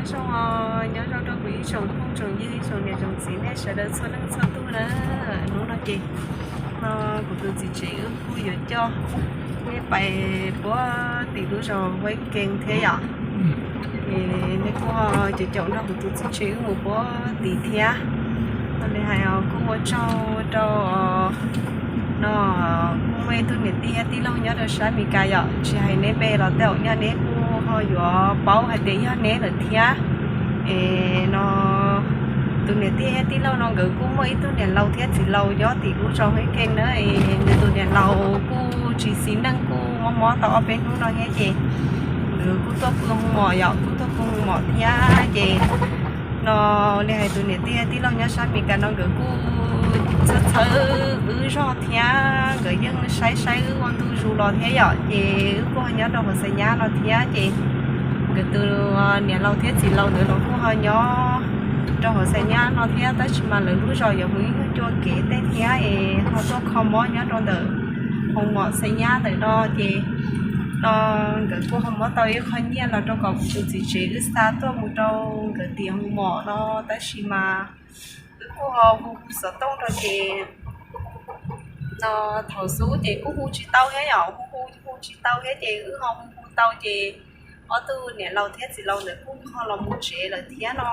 Zoo, nyob zoo rau kuv ib tsoom phooj tsoom ywg, ib tsoom niam tsoom txiv nej sawv daws txhua leej txhua tug na. Hnub no ces no kuv tus txiv tsev wb kuj yuav coj nej pais puag tim lub zos Huab Kees thiab yom. Es nej kuj caum caum nrog kuv tus txiv tsev wb mus puag tim thiab. Li hais kuj ua tsaug rau no kuj muaj ib tug niam tij thiab tij laug nyob rau sab Amelikas yom, tsis hais neb npe los tej zaum nyaj neb kuj ho yuav paub hais tias yog neb lawm thiab. Es no tus niam tij thiab tij laug no nkawd kuj muaj ib tug niam laus thiab txiv laus nyob tim lub zos Huab Kees na. Es nws tus niam laus kuj tsis xis neej, kuj mob mob tau ob peb hnub no thiab ces nws kuj tuaj pw hoo mom yom, kuj tuaj pw hoo mom thiab ces no li hais tus niam tij thiab tij laug nyob sab Amelikas no nkawd kuj txhawb txhawb wb zog thiab nkawd yeej saib saib wb ua ntu zus los thiab yom. Ces wb kuj ho nyob rau hauv Xais Nyab no thiab ces nkawd tus niam laus thiab txiv laus ntawd los kuj ho nyob rau hauv Xais Nyab no thiab, tab sis mas lawv lub zos yuav mus ib nyuag cua kev tej thiab es ho tuaj kho mob nyob rau ntawm hoo mom Xais Nyab ntawm no ces no nkawd kuj ho muab tau ib qho nyiaj los rau kom kuv tus txiv tsev wb xa tuaj mus rau nkawd tias hoo mom no, tab sis mas wb kuj ho hu hu xov tooj rau ces no thaum xub ces kuj hu tsis tau thiab yom, hu hu hu tsis tau thiab ces wb ho hu hu tau ces ob tug niam laus thiab txiv laus ntawd kuj ho los mus tsev lawm thiab no.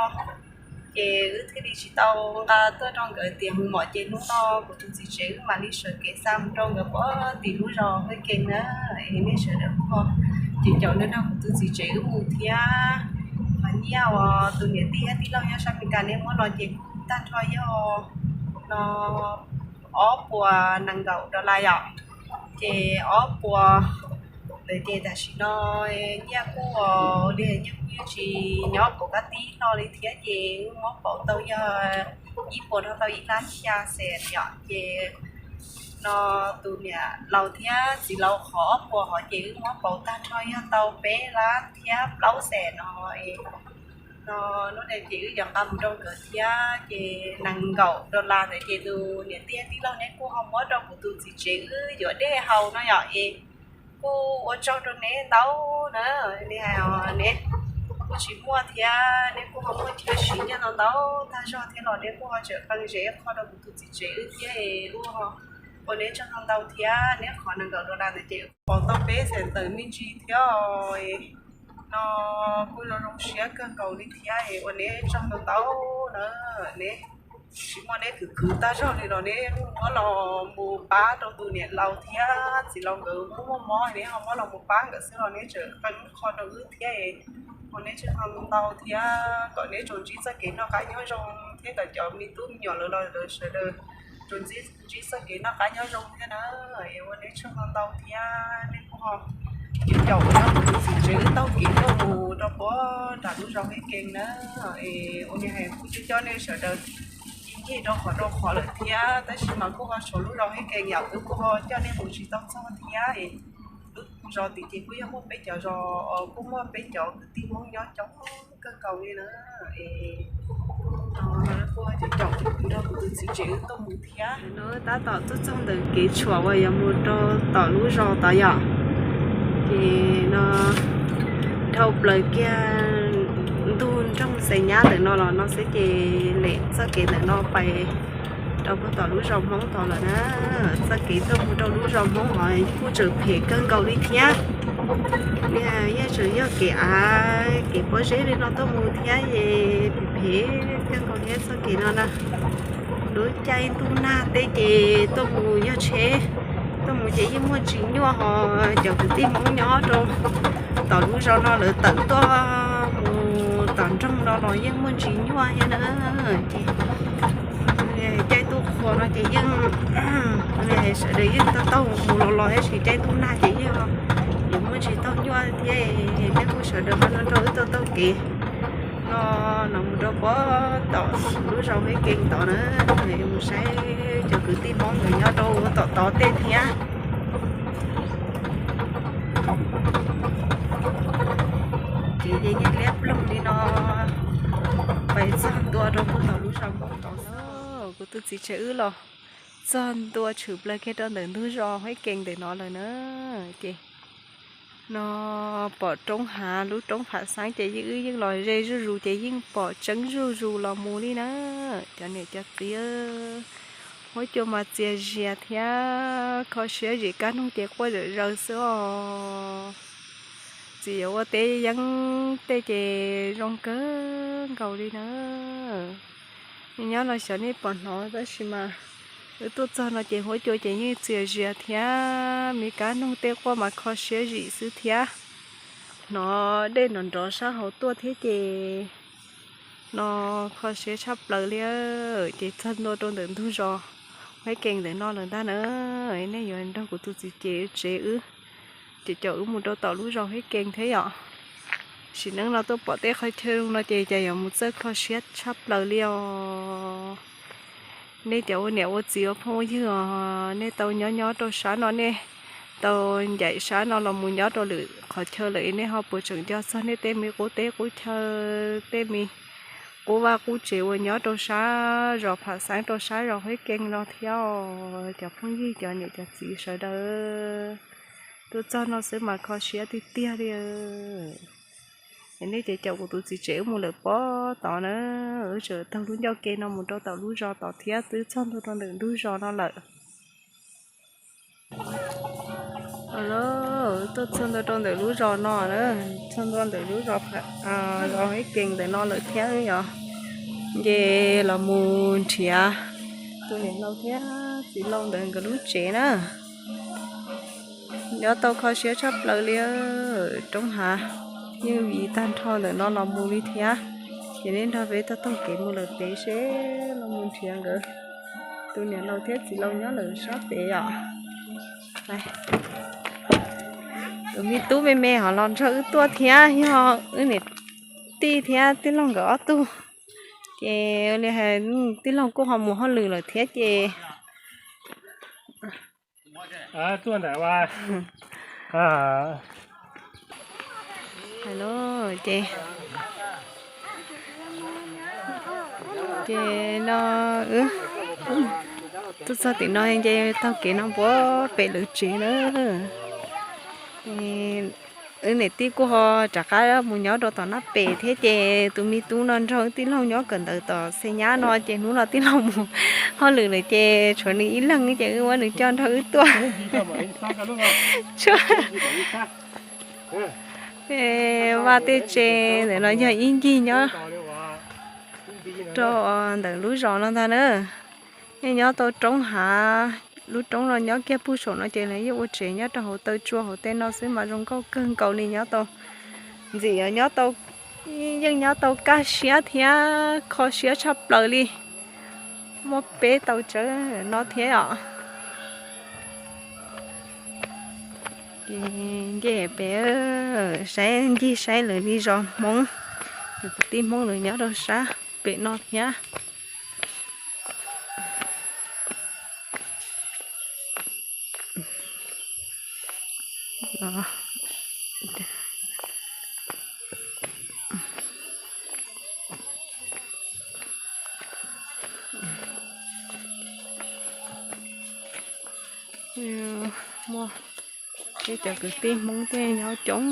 Ces wb thiaj li tsis tau nqa tuaj rau nkawd tias hoo mom ces hnub no kuv tus txiv tsev wb mam li sawv kev xa mus rau nkawd puag tim lub zos Huab Kees na. Es nej sawv daws kuj ho caum caum nrog kuv tus txiv tsev wb mus thiab. Qhov nyiaj uas tus niam tij thiab tij laug nyob sab Amelikas neb muab no ces kuj tag nrho yog no ob puas nees nkaum dollar yom. Ces ob puas ntawd ces tam sim no nyiaj kuj li nyiaj kuj yeej tsis nyob puas kab tib no li thiab ces wb muab pauv tau yog ib puas rau tau ib lab xya xees yom. Ces no tus niam laus thiab txiv laus qhov ob puas hov ces wb muab pauv tag nrho yog tau peb lab thiab plaub xees no. No lub no ces wb yuav nqa mus rau nkawd thiab ces nees nkaum dollar ntawd ces tus niam tij tij laug neb kuj ho muab rau kuv tus txiv tsev wb yuav dej haus no yom. Es kuj ua tsaug rau neb ntau na, li hais neb kuj tsis muaj thiab neb kuj ho muaj chaw siv nyiaj ntau ntau tag zog thiab los neb kuj ho tseem qee zem qho rau kuv tus txiv tsev wb thiab es ua neb tsaug ntau ntau thiab. Neb qhov nees nkaum dollar ntawd ces pauv tau peb xees tawm me ntsis thiab. No kuj zoo zoo siab kawg nkaus li thiab es ua neb tsaug ntau ntau na. Neb tsis muaj neb khwv khwv tag zog li los neb muab los mus pab rau tus niam laus thiab txiv laus nkawd muaj muaj mob, neb ho muab los mus pab nkawd xwb los neb tseem qee qho rau wb thiab. Ua neb tsaug ntau ntau thiab kom neb tsuas ntsib txoj kev noj qab nyob zoo thiab kom cov me tub me nyuam lawv los lawv sawv daws tsuas ntsib ntsib txoj kev noj qab nyob zoo thiab na. Es ua neb tsaug ntau ntau thiab neb kuj ho caum caum nrog kuv tus txiv tsev wb taug kev tuaj mus rau puag nram lub zos Huab Kees na. Es ua li hais kuj coj coj nej sawv daws ncig rau qhov rau qhov lawm thiab, tab sis mas kuj ho tshuav lub zos Huab Kees yom, wb kuj ho coj nej mus tsis tau txog thiab. Lub zos tim ces kuj yog muaj peb cov zos, kuj muaj peb cov kwv tij Hmoob nyob coob kawg nkaus li na. Es kuj ho caum caum nrog kuv tus txiv tsev wb tuaj mus thiab. No tab tom tuaj txog ntawm kev tshuam uas yuav mus rau tom lub zos tod yom. Ces no dhau plaws kiag ntug nroog Xais Nyab ntawm no los no xwb ces lem txoj kev ntawm no pais rau puag tom lub zos Hmoob tod lawm na. Txoj kev tuaj mus rau lub zos Hmoob hov kuj tseem phem kawg nkaus li thiab. Yeej tseem yog kev av kev pob zeb li no tuaj mus thiab es phem phem kawg nkaus thiab txoj kev no na. Lub caij ntuj nag tej ces tuaj mus yog tsheb tuaj mus ces yeej muaj ntsis nyuaj ho cov kwv tij Hmoob nyob rau tom lub zos no lawv tawm tuaj mus tom nroog no los yeej muaj ntsis nyuaj thiab na. Ces caij ntuj qhua no ces yeej sawv daws yeej taug taug mus los los tab sis caij ntuj nag ces yeej yuav muaj ntsis taug nyuaj thiab. Neb kuj sawv daws ho nrog wb taug taug kev no, no mus rau puag tom lub zos Huab Kees tod na, mus saib cov kwv tij Hmoob nkawd nyob rau tom tod tej thiab. Ces yeej liab ploog li no pais txog ntua rau puag tom lub zos Hmoob tod na. Kuv tus txiv tsev wb los txog ntua tshwm plaws kiag rau ntawm ntug zos Huab Kees ntawm no lawm na. Ces No pom roob hav, lub roob Pham Xeeb ces yeej, wb yeej los ze zuj zus ces yeej pom tseeb zuj zus los mus li na. Cov niam cov txiv, huab cua mas txias zias thiab kho siab zim, kab noog ces quaj zom zaws xwb os. Txiv yuav ua teb yeeb tej ces zoo kawg nkaus li na. Nyob no xyov nej pom hnov tab sis mas wb tuaj txog no ces huab cua ces yeej txias zias thiab me kab noog tej quaj mas kho siab zim xwb thiab. Hnov dej nrov nrov sab hauv tuaj thiab ces no kho siab tshaj plaws li. Ces txog ntua rau ntawm ntug zos Huab Kees ntawm no lawm ntag na. Nej yuav nrog kuv tus txiv tsev wb, ces caum wb mus rau tom lub zos Huab Kees thiab yom. Sim neej no tuaj pom tej qhov chaw no ces cas yuav mus txawj kho siab tshaj plaws li os. Nej cov ua niam ua txiv ua phooj ua ywg os, nej tau nyob nyob rau sab no, nej tau ncaim sab no los mus nyob rau lwm qhov chaw lawm, nej ho puas tseem nco txog nej tej me qub teb qub chaw, tej me qub vaj qub tsev uas nyob rau sab zos Pham Xeeb rau sab zos Huab Kees no thiab os cov phooj ywg cov niam cov txiv sawv daws. Tuaj txog no xwb mas kho siab tiag tiag li. Es nej ces caum kuv tus txiv tsev wb mus lawm pob tod na, wb tseem taug lub ncauj ke no mus rau tom lub zos tod thiab twb txog ntua rau ntawm ntug zos no lawm. Tuaj txog ntua rau ntawm lub zos no na, txog ntua ntawm lub zos, zos Huab Kees ntawm no lawm thiab yom. Ces los mus nrhiav tus niam laus thiab txiv laus ntawd nkawd lub tsev na. Nyob tau kho siab tshaj plaws li, roob hav yeej viv tag nrho ntawm no los mus li thiab. Ces nej nrog peb taug taug kev mus lawm pem seb los mus nrhiav nkawd tus niam laus thiab txiv laus nyob lawm sab pem yom. Tus me tub me me ho los nrog wb tuaj thiab, yog wb niam tij thiab tij laug nkawd ob tug. Ces li hais tij laug kuj ho mus hauj lwm lawm thiab ces tuaj ntawm a, ces, ces no wb tuaj txog tim no ces taug kev no puag pem lawv tsev na. Wb niam tij kuj ho rov qab mus nyob rau tom nab pem thiab ces tus me tub no nrog wb tij laug nyob kawm ntawv tom Xeem Nyab no ces hnub no tij laug mus hauj lwm lawm ces tshuav nws ib leeg ces wb muab nws coj nrog wb tuaj. Tshuav vaj tej tsev ntawm no yog ib ncig nyob rau ntawm lub zos no ntag na. Yeej nyob tau roob hav, lub roob no nyob kiag puag saum no ces lawv yeej ua tsev nyob rau hauv taw tsua hauv tej no xwb mas zoo nkauj kawg nkaus li. Nyob tau ntxim, nyob tau, yeej nyob tau kaj siab thiab kho siab tshaj plaws li. Muaj peb tau tsawb no thiab os. Ces nce pem saib ncig saib lawv li zos Hmoob, kwv tij Hmoob lawv nyob rau sab pem no thiab. Muaj peb cov kwv tij Hmoob tej nyob coob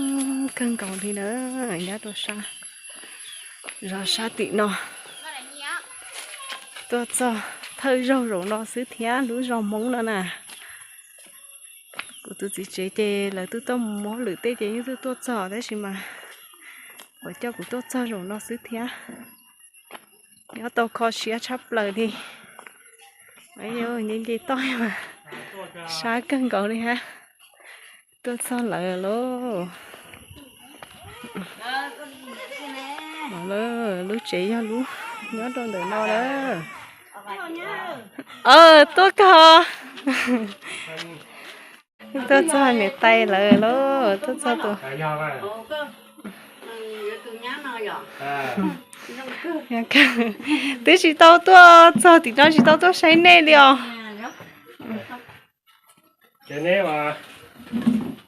kawg nkaus li na, nyob rau sab, zos sab tim no. Tuaj txog thawj zaug zaum no xwb thiab lub zos Hmoob no na. Kuv tus txiv tsev ces lawv twb tuaj mus hauj lwm tej ces yeej twb tuaj txog tab sis mas kuv coj kuv tuaj txog zaum no xwb thiab. Nyob tau kho siab tshaj plaws li. Nce nce toj mas sab kawg nkaus li hab. Tuaj txog lawm lauj. Lub tsev yog lub nyob rau ntawm no lawm. Tuaj kawg. Tuaj txog niam tais lawm lauj, tuaj txog tus. Twb tsis tau tuaj txog tim no tsis tau tuaj saib nej li os. Ces neb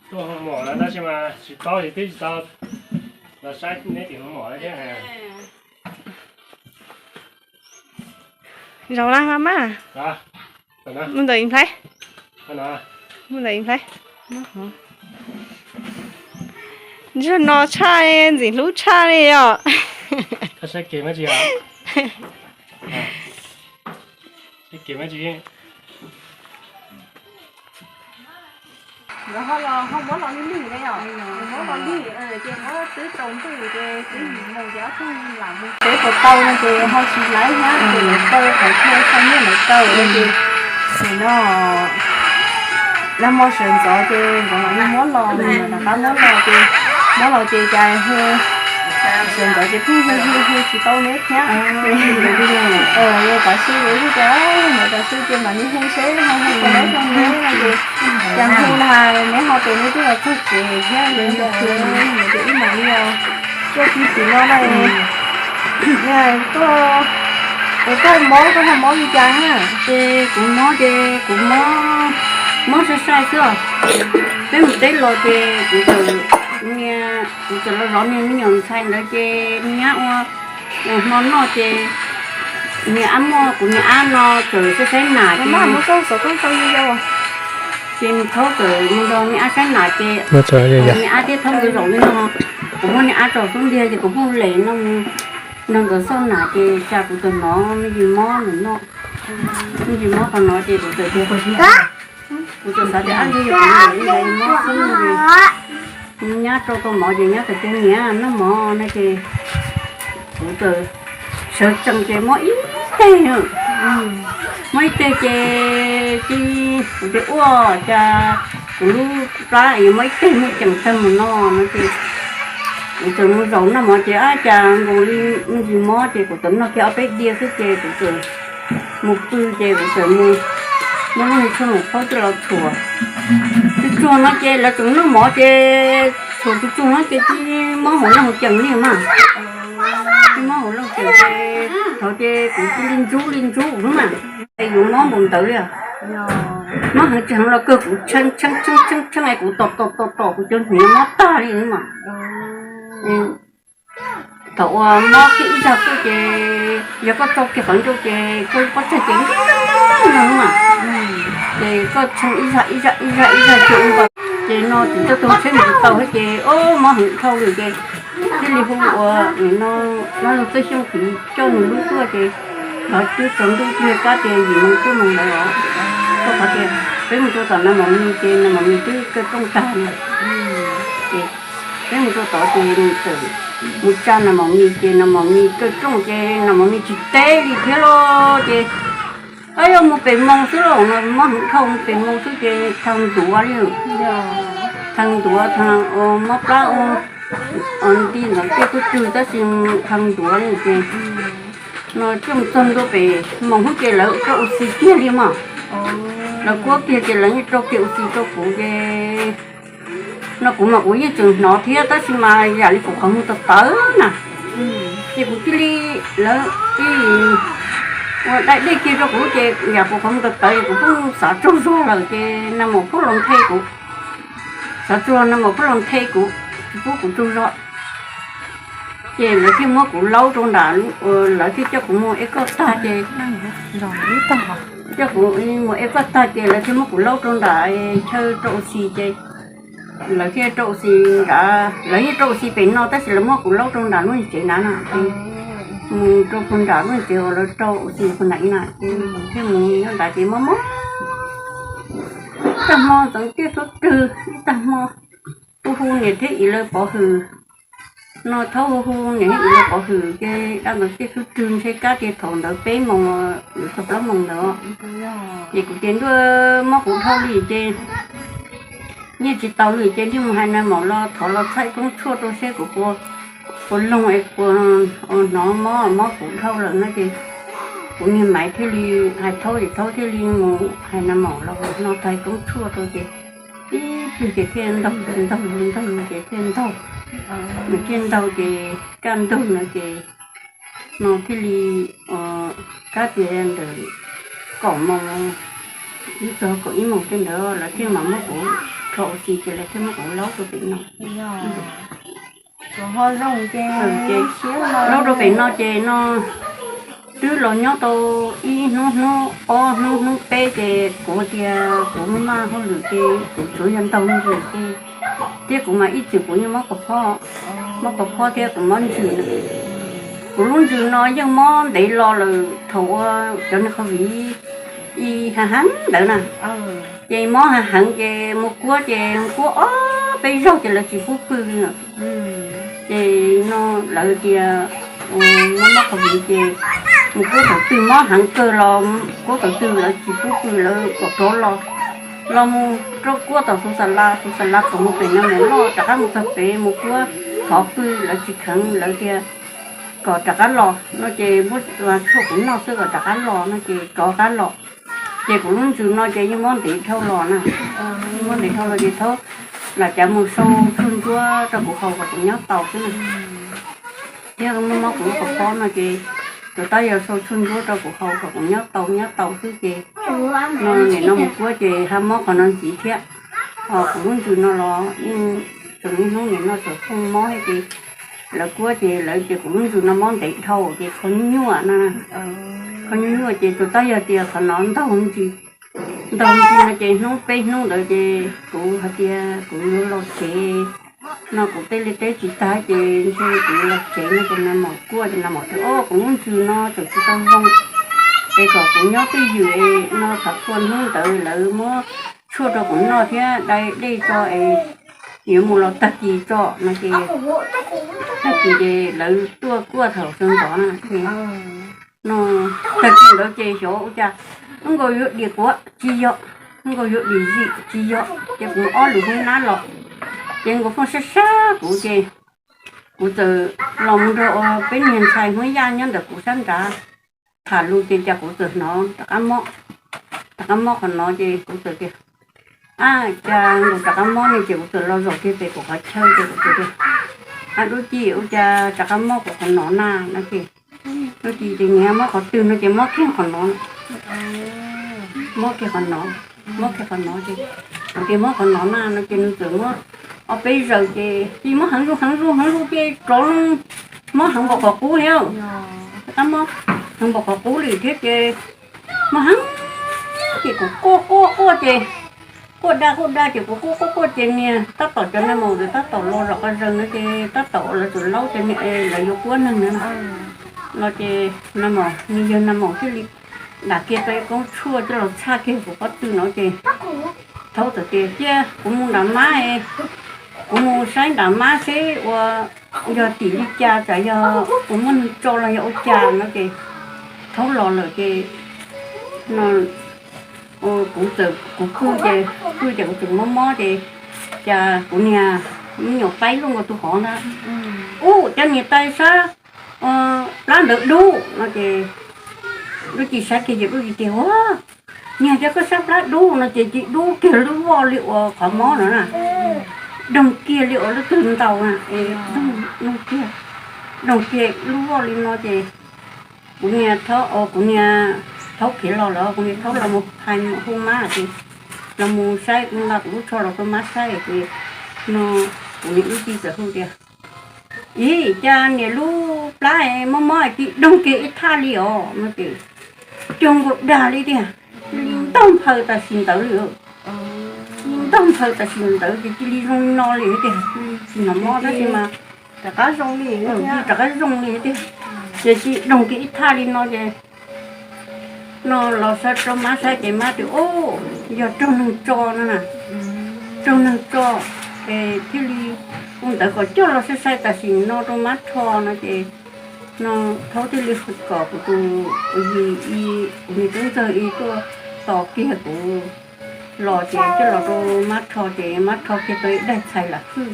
tuaj hoo mom no tab sis mas tsis paub es twb tsis tau los saib neb tim hoo mom no thiab. Zaum na mama. Mus ntawm ib nplhaib. Mus ntawm ib nplhaib. Ntsuag no tshaj, ntxim hlub tshaj li os. Nkawd ho los ho muab los lig lig na yom, muab los lig ces muab twb tsaus ntuj ces twb yim moos ces ob tug lam mus tsev puas tau no ces ho tsis laib thiab ces lawv kaw qhov chaw txog nyiaj lawv kaw no ces nim no nag hmo sawv ntxov ces nkawd mam li muab los, rov qab muab los ces, muab los ces cas hu sawv ntxov ces pheej hu hu hu tsis tau neb thiab. Ces tav su ces hu cas, ntawd tav su ces mam li hu seb ho hu tau neb tau neb no ces cas hu na neb ho tias neb twb los txog tsev thiab li ntawd ces wb mam li tuaj tib tim no na. Koj, es koj mob koj ho mob li cas na? Ces kuv mob ces kuv mob, mob sai sai xwb os. Peb mus teb los ces kuv txawm, kuv txawm los zov niag me nyuam ntxhais ntawd ces niag nyab ua hmo noj ces niag ab muaj kuv niag ab no txawm saib saib nas ces ces nws thaub txawm mus nrog niag ab saib nas ces niag ab thiab thaub nkawd zaum li no, kuv muab niag ab tso xub ntiag ces kuv pheej lem no nrog nkawd xauj nas ces cas kuv txawm hnov me ntsis mob ntawm no, me ntsis mob qhov no ces kuv txawm tias, kuv txawm xav tias ab ntsuag yog kuv niam li ntawd mob xwb ces nyab rau tau mov ces nyab txawm tias niam noj mov no ces kuv txawm sawv tsees ces mob ib teg, mob ib teg ces kuv tias ua cas kuv lub plab es yuav mob ib teg muaj ceem tag mus no no ces kuv txawm mus zaum noj mov ces ab cas nkaus li me ntsis mob ces kuv txawm noj kiag ob peb diav xwb ces kuv txawm mus pw ces kuv txawm mus muab lub niag tshuaj maum phaub coj los txhuam tsuag tsuag no ces lawv tseem noj mov ces txhuam tsuag tsuag no ces tib mob hauv loog ceem li mas, tib mob hauv loog ceem ces thaum ces kuv cia li ntsub li ntsub xwb mas, es yuav mob npaum ntawd li. Mob heev tsis heev los kawg kuv tshee tshee tshee tshee es kuv tom tom tom tom kuv cov hniav mob tag li mas. Thaum uas mob kiag ib zag xwb ces yog koj tso kiag qhov ncauj ces koj lub pob tsaig ces no mas, ces koj tshee ib zag ib zag ib zag ib zag ces ua npaws ces no tsis tau taug tsheb mus tsis tau thiab ces o mob heev dhau lawm ces thiaj li hu ua nim no Mab Lug Txawj Xyooj Kwv coj nws lub tuaj ces thov cub tsaus ntuj kiag kab tias yim moos cuaj moos ntawd os, rau qhov tias peb mus rau tom Nas Maum Mis ces Nas Maum Mis twb kaw rooj tag na. Ces peb mus rau tod ces nws txawm mus tsa Nas Maum Mis ces Nas Maum Mis kaw rooj ces Nas Maum Mis tsis teb li thiab lauj ces, ab yog mus pem moos xwb lauj no, mob heev dhau mus pem moos xwb ces thav ntuav li, thav ntuav thav mob plab ua nti ntawd tej kuj rwg tab sis thav ntuav li ces no coj mus txog ntua pem moos xwb ces lawv rau ua xis kiag li mas, lawv kuab kiag ces lawv yeej rau kiag ua xis rau kuv ces no kuv mas kuv yeej tseem hnov thiab tab sis mas yam li kuv qhov muag tawv tawv na, ces kuv cia li, lawv cia li ua dai dej kiag rau kuv ces yam kuv qhov muag tawv tawv es kuv pheej xav tsaug zog lawm ces Nas Maum pheej los nthe kuv, xav tsaug Nas Maum pheej los nthe kuv, tsis pub kuv tsaug zog. Ces lawv thiaj muab kuv laub rau nram, lawv thiaj coj kuv mus ev koj tag ces, coj kuv mus ev koj tag ces lawv thiaj muab kuv laub rau nram chaw rau ua xis ces lawv thiaj rau ua xis nrad, lawv yeej rau ua xis pem no tab sis lawv muab kuv laub rau nram lub tsev nrad na ces mus rau puag nram lub tsev uas lawv rau ua xis puag nram ib na ces thiaj mus nyob nrad ces mob mob ib tag hmo txeev tiaj suab rwg ib tag hmo, hu hu niam thiab txiv lawv pov hwm, no thaub hu hu niam thiab txiv lawv pov hwm ces dab ntawd tiaj suab rwg ntshe kab tias thaum ntawd peb moos yuav txog plaub moos ntawd ces kuv tias ntuj mob kuv dhau li ces nyiaj tsis tau li ces thiaj mus hais Nas Maum los thov los txhawb koob tshuaj rau seb kuv puas, puas loog es puas hnov mob, mob kuv dhau lawm no ces kuv niag maiv thiaj li hais thaub ces thaub thiaj li mus hais Nas Maum los no txhawb koob tshuaj rau ces ib pliag ces thiaj ntaug ntaug ntaug ces thiaj ntaug, nws thiaj ntaug ces kaj ntug no ces no thiaj li kab tias ntawm kaum moos, ib txog kaum ib moos tej ntawd lawv thiaj mam muab kuv rho ua xis ces lawv thiaj muab kuv laub rau pem no. Laub rau pem no ces no twb los nyob tau ib hnub, hnub ob hnub, hnub peb ces kuv tias kuv maj maj hauj lwm ces kuv tsuas yog ntaug me ntsis ces thiab kuv mas ib txwm kuv yeej mob kos phob, mob kos phob thiab kuv mob ntsws na. Kuv lub ntsws no yeej mob ntev los lawm thaum ua cov niag covid ib hav heev ntawd na, ces mob hav heev ces mus kuab ces mus kuab ob peb zaug ces lawv tsis pub pw li na. Ces no lawv tias mob mob covid ces mus kuab thaum twg mob heev kawg los kuab thaum twg lawv tsis pub pw, lawv kom rov los, los mus rau kuab tom xu xa la, xu xa la kom mus pem no mus loj rov qab mus txog pem mus kuab thov pw lawv tsis kheev, lawv tias kom rov qab los no ces muab tshuaj kuv noj xwb kom rov qab los no ces rov qab los. Ces kuv lub ntsws no ces yeej mob ntev dhau los na, mob ntev dhau los ces thaum lam cav mus sau tshuaj ntsuab rau kuv haus kom kuv nyob tau xwb na. Thiab mob mob kuv lub kos phob no ces tsuas tab yog sau tshuaj ntsuab rau kuv haus kom kuv nyob tau nyob tau xwb ces no nim no mus kuab ces ho mob qhov no ntxiv thiab. Ho kuv lub ntsws no los yeej tseem niaj hnub nim no tseem pheej mob thiab ces lawv kuab ces lawv tias kuv lub ntsws no mob ntev dhau ces kho nyuaj nyuaj no, kho nyuaj nyuaj ces tsuas tab yog tias qhov no ntaug ntsis, ntaug ntsis no ces hnub peb hnub ntawd ces kuv hais tias kuv yuav los tsev no, kuv tej liaj teb tsis tag ces ntshe kuv yuav los tsev no ces nag maum kuaj ces nag maum tias o kuv lub ntsws no tseem tsis tau zoo es kom kuv nyob twj ywm no, thaum kua hnub ntawd lawv muab tshuaj rau kuv noj thiab dai dej tso es yuav mus los tag kis tso no ces tag kis ces lawv tuaj kuaj thaum sawv ntxov na. No tag kis ntawd ces xyov ua cas wb nkaus yuav dim quav tsis yog, wb nkaus yuav dim zim tsis yog, ces kuv ob lwm hoob nab los ces nkaus fooj sab sab kuv ces kuv txawm los mus nrog ua peb niag ntxhais Hmoob Yaj nyob ntawm kuv sab nrad tham lus ces cas kuv txawm hnov rov qab mob, rov qab mob qhov no ces kuv txawm tias a cas nkaus rov qab mob ne ces kuv txawm los zaum kiag pem kuv qhov chaw ces kuv txawm tias a Dub Ci ua cas rov qab mob kuv qhov no na no ces Dub Ci tias nyias mob qhov twg no ces mob kiag qhov no, mob kiag qhov no, mob kiag qhov no ces kuv tias mob qhov no na no ces nws txawm muab ob peb zaws ces cia mob heev zuj heev zuj heev zuj ces rov mob heev npaum qhov qub thiab, rov qab mob heev npaum qhov qub li thiab ces mob heev ces kuv quaj quaj quaj ces quaj da quaj da ces kuv quaj quaj quaj ces niag tab tom cov nag maum ntawd tab tom los zom qab zaws no ces tab tom lawv txawm laub ces niag lawv yuav kuab neeg na no ces nag maum, niag yawg nag maum thiaj li dam kiag tau ib koob tshuaj coj los txhaj kiag kuv pob tw no ces thaum txawm tias cia kuv mus nram mab, kuv mus saib nram mab seb ua yog tim li cas tsam yog kuv muaj neeg tso los yog ua cas no ces thaum los lawm ces no kuv txawm kuv pw ces, pw ces kuv txawm mob mob ces cas kuv niag me nyuam paib luaj nkaus tus hov ntag, ub cov niag tais sab plab ntawd dub no ces Dub Ci saib kiag ces Dub Ci tias ua niag cov koj sab plab dub no ces cia dub kiag lub voj li uas qhov mob no na, doog kiag li uas lub twg ntaus na, doog kiag, doog kiag lub voj li no ces kuv niag, kuv niag thaub khiav los lawm, kuv niag thaub los mus phais hu mab ces los mus saib, kuv nqa kuv lub tsho los rau mab saib ces no kuv niam Dub Ci txawm hu tias ib cas niam lub plab mob mob cia doog kiag ib thaj li os no ces cuag nkaus dag li tiag, cia li ntaug nphaws tam sim ntawd li, cia li ntaug nphaws tam sim ntawd ces cia li zoo no li tiag, tsis hnov mob tab sis mas rov qab zoo li, rov qab zoo li tiag, ces cia doog kiag ib thaj li no ces no los saib rau mab saib ces mab tias ub yog raug neeg tso no na, raug neeg tso es thiaj li ua ntawd kom coj los saib saib tam sim no rau mab rho no ces no thaub thiaj li kom kuv tus yim, kuv niag tub ntxawg ib tuaj tos kiag kuv los ces coj los rau mab rho ces mab rho kiag tau ib daig txhais lam hwj,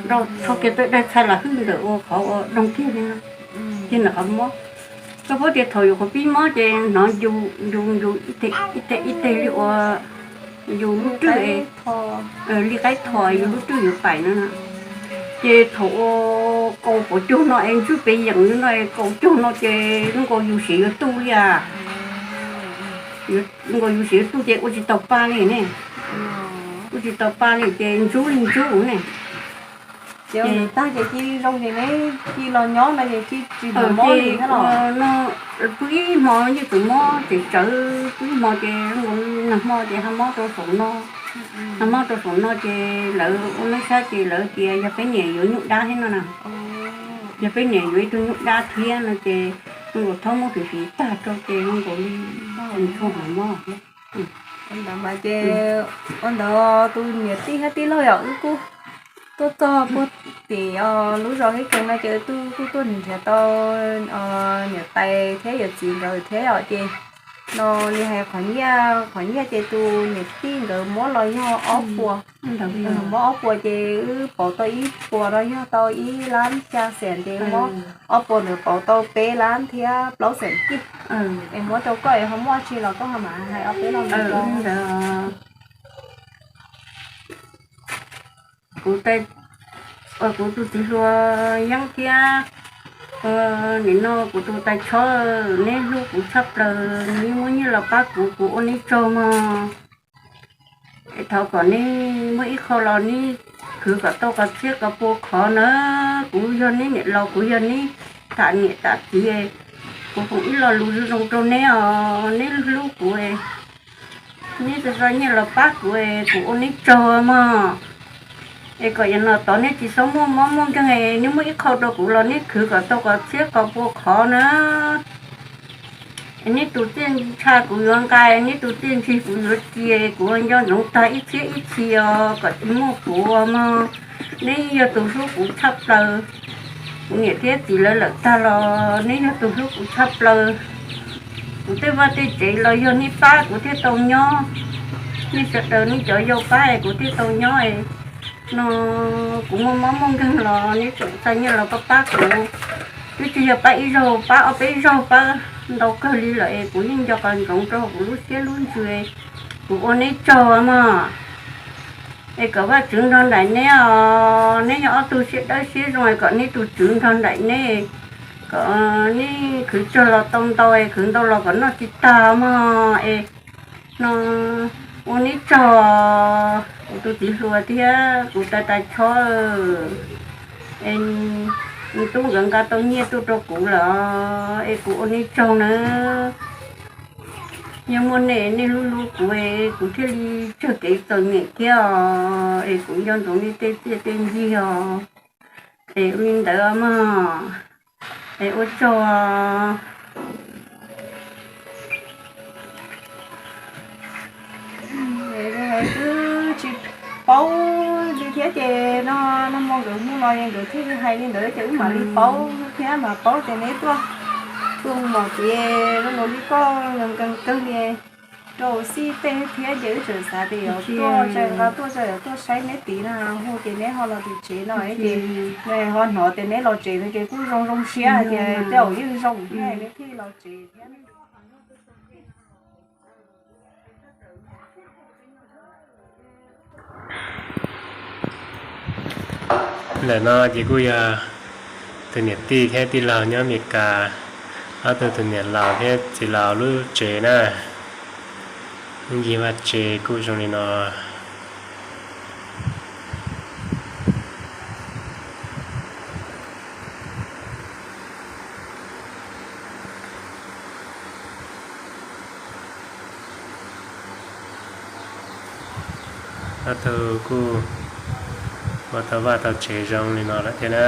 rho kiag tau ib daig txhais lam hwj ntawm ua qhov ua doog kiag li no, kiag ntawm qhov mob. Koj paub tias thaum yus qhov pib mob ces hnov ncu ncu ncu ib teg ib teg li ua yus lub rwj, li qaib tho yus lub rwj yuav pais no na. Ces thaum ua kaus pov cuag no es ntswj pes yeem li no es kaus cuag no ces lub nkaus yus siav yuav tuj li as, lub nkaus yus siav yuav tuj ces ua tsis tau pa li ne, ua tsis tau pa li ces ntsub li ntsub ne. Ces tag ces cia li zoo ces neb cia li los nyob no ces tsis hnov mob li thiab los? No pw ib hmo yeej tseem mob tsem tsawv, pw ib hmo ces nag hmo ces ho mob rau saum no, Nag hmo rau saum no ces lawv ua neej saib ces lawv tias yog peb niam yuav nyuj dab thiab no na. Yog peb niam yuav ib tug nyuj dab thiab no ces zoo nkaus thaub muab twm siv tag rau ces zoo nkaus li tsis tshua hnav mob thiab. Ua ntawd mas ces ua ntawd tus niam tij thiab tij laug yom, wb kuj tuaj txog puag tim lub zos Hib Kees no ces wb kuj tuaj nrhiav tau niam tais thiab yawm txiv nkawd thiab yom. Ces no li hais qhov nyiaj, qhov nyiaj ces tus niam tij nkawd muab los yog ob puas, muab ob puas ces wb pauv tau ib puas no yog tau ib lab xya xees ces muab ob puas ntawd pauv tau peb lab thiab plaub xees kib. Es muab rau koj es ho muaj tsi los koj ho mam hais ob peb lo ntawd. Kuv, kuv tus txiv hluas Yeeb thiab nim no kuv tus tais Tshob, neb hlub kuv tshaj plaws, neb muab nyiaj los pab kuv, kuv ua neb tsaug mog. Es thov kom neb muaj ib qho los neb khwv kom tau qhov txhiab qhov pua khov na. Kuv yog neb niam laus, kuv yog neb tam niam tam txiv, kuv foom ib lo lus zoo zoo rau neb os, neb hlub kuv, neb txo txo nyiaj los pab kuv, kuv ua neb tsaug mog. Es kom yav no tod neb tsis txhob muaj mob muaj nkeeg, neb muaj ib qho rau kuv los neb khwv kom tau qhov txhiab qhov pua khov na. Neb tus txiaj ntsha kuv yuav nqa, neb tus txiaj ntsig kuv yuav cia, kuv nco ntsoov tag ib txhiab ib txhis os, kom tsis muaj kuv mog. Neb yog tus hlub kuv tshaj plaws. Kuv niam thiab txiv lawv lawm tag los neb yog tus hlub kuv tshaj plaws. Kuv tej vaj tej tsev los yog neb pab kuv thiaj tau nyob. Nej sawv daws neb cov yau pab es kuv thiaj tau nyob. No kuv muaj mob muaj nkeeg los neb tseem xa nyiaj los pab pab kuv. Twb tsis yog pab ib zaug, pab ob peb zaug, pab ntau kawg li lawm es kuv yeej nco qab ntsoov rau kuv lub siab lub ntsws. Kuv ua neb tsaug mog. Es kom Vajtswv nrog nraim neb os, neb yog ob tug siab dawb siab zoo es kom neb tus tswv nrog nraim neb, kom neb khwv tsawg los tau ntau, khwv ntau los kom noj tsis tag mog. Es no ua neb tsaug, kuv tus txiv hluas thiab kuv tais tais Tshob, es tub nkawd nqa tau nyiaj tuaj rau kuv lawm es kuv ua neb tsaug nawb. Yog muaj nej, nej hlub hlub kuv, kuv thiaj li tsawg kev txom nyem thiab os, es kuv nco ntsoov nej tej txiaj tej ntsig os. Es ua li ntawd mog, es ua tsaug. Twb tsis paub li thiab ces no, nag hmo nkawd hu los nkawd thiaj li hais li ntawd ces wb mam li paub thiab, mam paub ces neb tuaj, tuaj mus mos txiv zoo nkaus li koj nkees kawg li rau xij tej thiab ces wb tseem xav tias yuav tuaj, nqa tuaj, yuav tuaj saib neb tid no, hu ces neb ho los tim tsev no ces ho hnov tias neb los tsev no ces kuj zoo zoo siab hais tias tej zaum yeej zoo thiab neb thiaj los tsev thiab. Ntawm no ces kuj yog tus niam tij thiab tij laug nyob Amelikas, ob tug tus niam laus thiab txiv laus lub tsev na. Lub ncig vaj tsev kuj zoo li no. Ob tug kuj ua tau vaj tau tsev zoo li no lawm thiab na.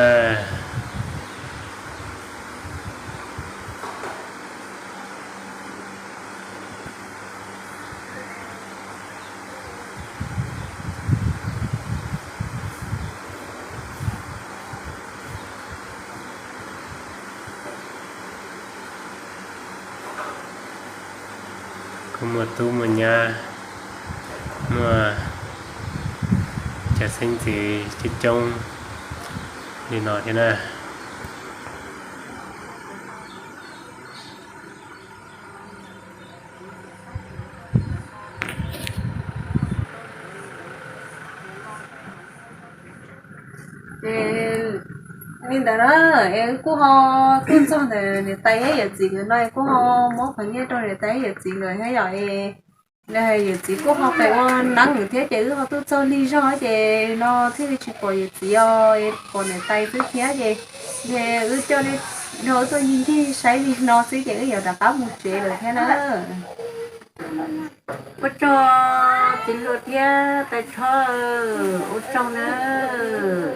Kuj muaj tub muaj nyab, muaj cov xeeb ntxwv coob coob li no thiab na. Ces li ntawd na, es kuj ho tuaj txog ntawm niam tais thiab yawm txiv nkawd no es kuj ho muab qhov nyiaj rau niam tais thiab yawm txiv nkawd thiab yom. Es yawm txiv kuj ho pem ua neeb thiab ces wb ho tuaj txog lig zog ces no thiaj li tsis pom yawm txiv os, pom niam tais xwb thiab ces, ces wb coj li nrog wb tuaj ncig ncig saib li no xwb ces wb yuav rov qab mus tsev lawm thiab na. Ua tsaug txiv hluas thiab tais tsho, ua tsaug nawb.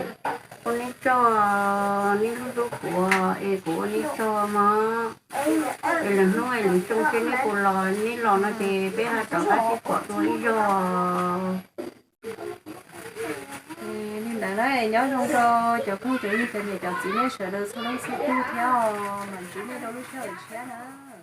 Ua neb tsaug, neb hlub hlub kuv es kuv ua neb tsaug mog. Es lwm hnub es lwm xyoo seb neb puas los, neb los no ces peb ho rov qab sib pom dua ib zaug. Li ntawd na, nyob zoo rau cov phooj cov ywg cov niam cov txiv nej sawv daws txhua leej txhua tus thiab os, mam ntsib nej rau lub sij hawm tshiab na.